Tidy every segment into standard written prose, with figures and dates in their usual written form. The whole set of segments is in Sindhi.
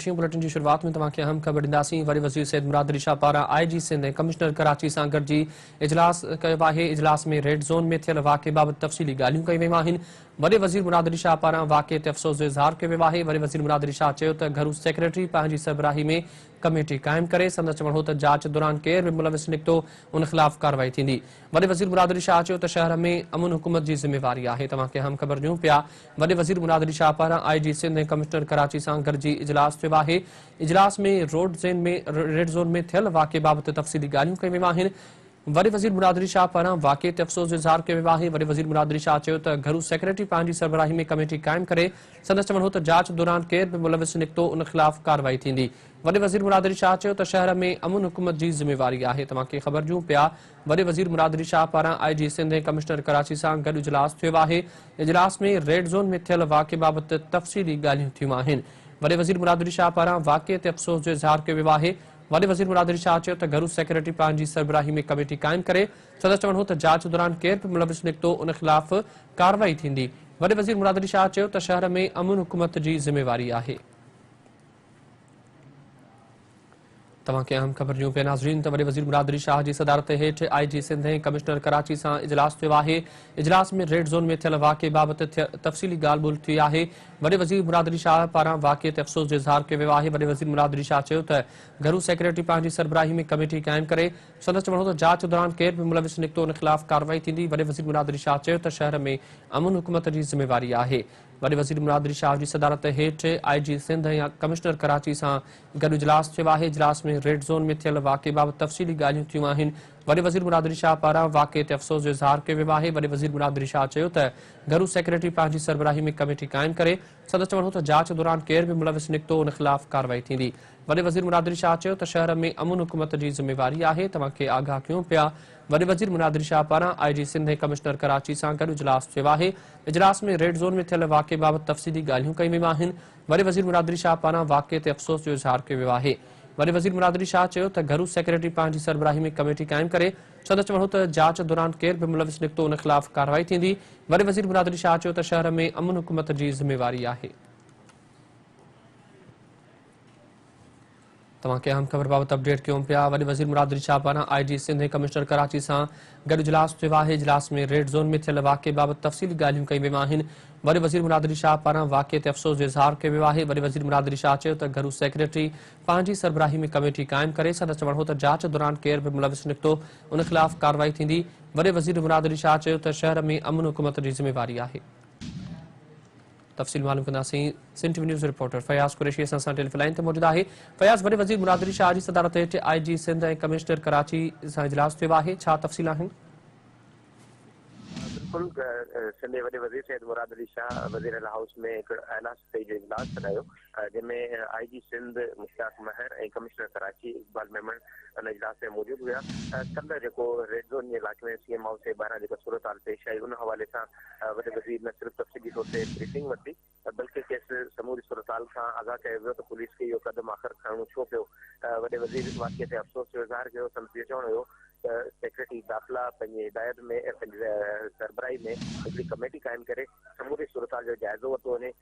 ٽيون بليٽن جي شروعات ۾ توهان کي اهم خبر ڏينداسين. وڏي وزير سيد مراد علي شاهه پاران آء جي سنڌ ۽ ڪمشنر ڪراچي سان گڏجي اجلاس ڪيو آهي. اجلاس ۾ ريڊ زون ۾ ٿيل واقعي بابت تفصيلي ڳالهيون ڪيون ويون آهن. وڏي وزير مراد علي شاهه پاران واقعي تي افسوس جو اظهار ڪيو ويو آهي. وڏي وزير مراد علي شاهه چيو ته گهرو سيڪريٽري پنهنجي سربراهي ۾ ڪميٽي قائم ڪري. سندس چوڻ هو ته جاچ دوران ڪير به ملوث نڪتو ان خلاف ڪارروائي ٿيندي. وڏي وزير مراد علي شاهه چيو ته شهر ۾ امن حڪومت جي ذميواري آهي. توهان کي اهم خبر ڏيون پيا وڏي وزير مراد علي شاهه پاران آء جي سنڌ ۽ ڪمشنر ڪراچي سان گڏجي اجلاس ٿيو آهي. اجلاس ۾ ريڊ زون ۾ ٿيل واقعي بابت تفصيلي ڳالهيون ڪيون ويون آهن. وڏي وزير مراد علي شاهه پاران واقعي تي افسوس جو اظهار ڪيو ويو آهي. وڏي وزير مراد علي شاهه چيو ته گهرو سيڪريٽري پنهنجي سربراهي ۾ ڪميٽي قائم ڪري. سندس چوڻ هو ته جاچ دوران ڪير به ملوث نڪتو ان خلاف ڪارروائي ٿيندي. وڏي وزير مراد علي شاهه چيو ته شهر ۾ امن حڪومت جي ذميواري آهي. توهان کي خبر ڏيون پيا وڏي وزير مراد علي شاهه پاران آء جي سنڌ ۽ ڪمشنر ڪراچي سان گڏ اجلاس ٿيو آهي. اجلاس ۾ ريڊ زون ۾ ٿيل واقعي بابت تفصيلي ڳالهيون ٿيون آهن. وڏي وزير مراد علي شاهه پاران واقعي تي افسوس جو اظهار ڪيو ويو آهي. وڏي وزير مراد علي شاهه چيو ته گهرو سيڪريٽري پنهنجي سربراهي ۾ ڪميٽي قائم ڪري. سندس چوڻ هو ته جاچ دوران ڪير به ملوث نڪتو ان خلاف ڪارروائي ٿيندي. وڏي وزير مراد علي شاهه چيو ته شهر ۾ امن حڪومت جي ذميواري آهي. توهان کي اهم خبر ڏيون پيا ناظرين ته وڏي وزير مراد علي شاهه جي صدارت هيٺ آء جي سنڌ ۽ ڪمشنر ڪراچي سان اجلاس ٿيو آهي. اجلاس ۾ ريڊ زون ۾ ٿيل واقعي بابت تفصيلي ڳالهه ٻولهه ٿي آهي. وڏي وزير مراد علي شاهه پاران واقعي تي افسوس جو اظهار ڪيو ويو آهي. وڏي وزير مراد علي شاهه چيو ته گهرو سيڪريٽري پنهنجي سربراهي ۾ ڪميٽي قائم ڪري. سندس چوڻ هو ته جاچ دوران ڪير به ملوث نڪتو ان خلاف ڪارروائي ٿيندي. وڏي وزير مراد علي شاهه چيو ته شهر ۾ امن حڪومت جي ذميواري آهي. وڏي وزير مراد علي شاهه جي صدارت هيٺ آء جي سنڌ ۽ ڪمشنر ڪراچي سان گڏ اجلاس ٿيو آهي. اجلاس ۾ ريڊ زون ۾ ٿيل واقعي بابت تفصيلي ڳالهيون ٿيون آهن. وڏي وزير مراد علي شاهه پاران واقعي تي افسوس جو اظهار ڪيو ويو آهي. وڏي وزير مراد علي شاهه چيو ته گهرو سيڪريٽري پنهنجي سربراهي ۾ ڪميٽي قائم ڪري. سندس چوڻ هو ته جاچ دوران ڪير به ملوث نڪتو ان خلاف ڪارروائي ٿيندي. وڏي وزير مراد علي شاهه چيو ته شهر ۾ امن حڪومت جي ذميواري آهي، توهان کي آگاهه ڪيون پيا. وڏي وزير مراد علي شاهه پاران آء جي سنڌ ۽ ڪمشنر ڪراچي سان گڏ اجلاس ٿيو آهي. اجلاس ۾ ريڊ زون ۾ ٿيل واقعي بابت تفصيلي ڳالهيون ڪيون ويون آهن. وڏي وزير مراد علي شاهه پاران واقعي تي افسوس جو اظهار ڪيو ويو آهي. وڏي وزير مراد علي شاهه چيو ته گهرو سيڪريٽري پنهنجي سربراهي ۾ ڪميٽي قائم ڪري. سندس چوڻ هو ته جاچ دوران ڪير به ملوث نڪتو ان خلاف ڪارروائي ٿيندي. وڏي وزير مراد علي شاهه چيو ته شهر ۾ امن حڪومت جي ذميواري آهي. توهان کي اهم خبر بابت اپڊيٽ ڪيون پيا. وڏي وزير مراد علي شاهه پاران آء جي سنڌ ۽ ڪمشنر ڪراچي سان گڏ اجلاس ٿيو آهي. اجلاس ۾ ريڊ زون ۾ ٿيل واقعي بابت تفصيلي ڳالهيون ڪيون ويون آهن. وڏي وزير مراد علي شاهه پاران واقعي تي افسوس جو اظهار ڪيو ويو آهي. وڏي وزير مراد علي شاهه چيو ته گهرو سيڪريٽري پنهنجي سربراهي ۾ ڪميٽي قائم ڪري. سندس چوڻ هو ته جاچ دوران ڪير به ملوث نڪتو ان خلاف ڪارروائي ٿيندي. وڏي وزير مراد علي شاهه چيو ته شهر ۾ امن حڪومت جي ذميواري آهي. تفصيل معلوم ڪنداسين Sindh T V news reporter Fayaz Qureshi اسان سان ٽيليفون لائين تي موجود آهي. فياض، وڏي وزير مراد علي شاهه جي صدارت هيٺ آء جي سنڌ ۽ ڪمشنر ڪراچي سان اجلاس ٿيو آهي، ڇا تفصيل آهن؟ بلڪل سنڌ جي وڏي وزير سيد مراد علي شاهه وزير اعليٰ هائوس ۾ هڪ اعليٰ سطحي جو اجلاس سڏايو جنهن ۾ آء جي سنڌ مشتاق مهر ۽ ڪمشنر ڪراچي اقبال ميمڻ ان اجلاس ۾ موجود هيا. ڪلهه جيڪو ريڊ زون جي علائقي ۾ سي ايم هائوس جي ٻاهران جيڪا صورتحال پيش آئي ان حوالي سان وڏي وزير نه صرف تفصيلي طور تي بريفنگ ورتي بلڪه کيس سموري صورتحال کان آگاهه ڪيو ويو ته پوليس کي اهو قدم آخر کڻڻو ڇو پيو. وڏي وزير واقعي تي افسوس جو اظهار ڪيو. سندس اهو چوڻ هيو ته سيڪريٽري داخلا پنهنجي هدايت ۾ پنهنجي سربراهي ۾ هڪڙي ڪميٽي قائم ڪري سموري صورتحال جو جائزو ورتو وڃي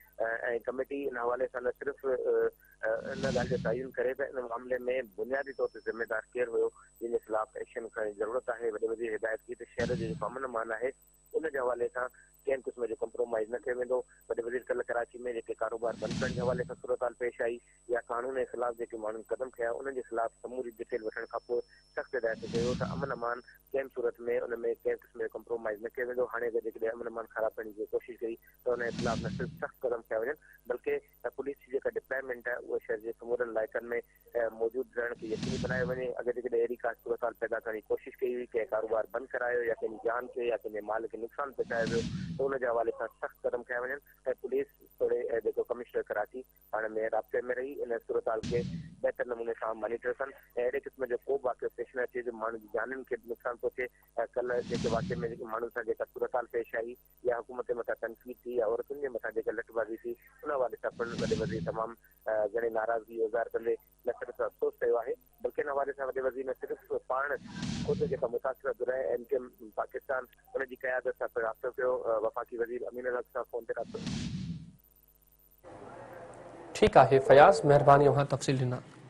۽ ڪميٽي ان حوالي سان نه صرف ان ڳالهه جو تعين ڪري ته ان معاملي ۾ بنيادي طور تي ذميدار ڪير هيو جنهن جي خلاف ايڪشن کڻڻ جي ضرورت آهي. وڏي وزير هدايت ڪئي ته شهر جو جيڪو امن امان آهي ان جي حوالي سان ڪنهن به قسم جو ڪمپرومائيز نه ڪيو ويندو. وڏي وزير ڪلهه ڪراچي ۾ جيڪي ڪاروبار بند ڪرڻ جي حوالي سان صورتحال پيش آئي يا قانون جي خلاف جيڪي ماڻهن قدم کنيا انهن جي خلاف سموري ڊيٽيل وٺڻ کانپوء سخت هدايتون ڪيو ته امن امان ڪنهن به صورت ۾ ان ۾ ڪنهن قسم جو ڪمپرومائيز نه ڪيو ويندو. هاڻي اگر جيڪڏهن امن امان خراب ڪرڻ جي ڪوشش ڪئي ته ان جي خلاف نه صرف سخت قدم کنيا وڃن بلڪه پوليس جي جيڪا ڊپلائمينٽ آهي اها شهر جي سمورن علائقن ۾ موجود رهڻ کي يقيني بنايو وڃي اگر جيڪڏهن اهڙي ڪا صورتحال پيدا ڪرڻ جي ڪوشش ڪئي وئي ڪنهن ڪاروبار بند ڪرايو يا ڪنهن جي جان کي يا ڪنهن جي مال کي نقصان پهچايو ويو ته ان جي حوالي سان سخت قدم کنيا وڃن ۽ پوليس توڙي جيڪو ڪمشنر ڪراچي پاڻ ۾ رابطي ۾ رهي ان صورتحال کي بهتر نموني سان مانيٽر ڪن ۽ اهڙي قسم جو ڪو به واقعو پيش نه اچي جو ماڻهن جي جانين کي به نقصان پهچي ڪلهه جيڪي واقعي ۾ ماڻهن سان جيڪا صورتحال پيش آئي يا حڪومت جي مٿان تنقيد ٿي يا عورتن جي مٿان جيڪا لٺبازي ٿي ان حوالي سان پڻ وڏي وزير تمام گهڻي ناراضگي جو اظهار ڪندي نه صرف افسوس ڪيو آهي بلڪه ان حوالي سان وڏي وزير نه صرف پاڻ خود جيڪا متاثره ڌر آهي ايم ڪيو ايم پاڪستان ان جي قيادت سان پڻ رابطو ڪيو وفاقي وزير امين الحق سان فون تي رابطو. ٺيڪ آهي فياض، مهرباني اوهان تفصيل ڏنا.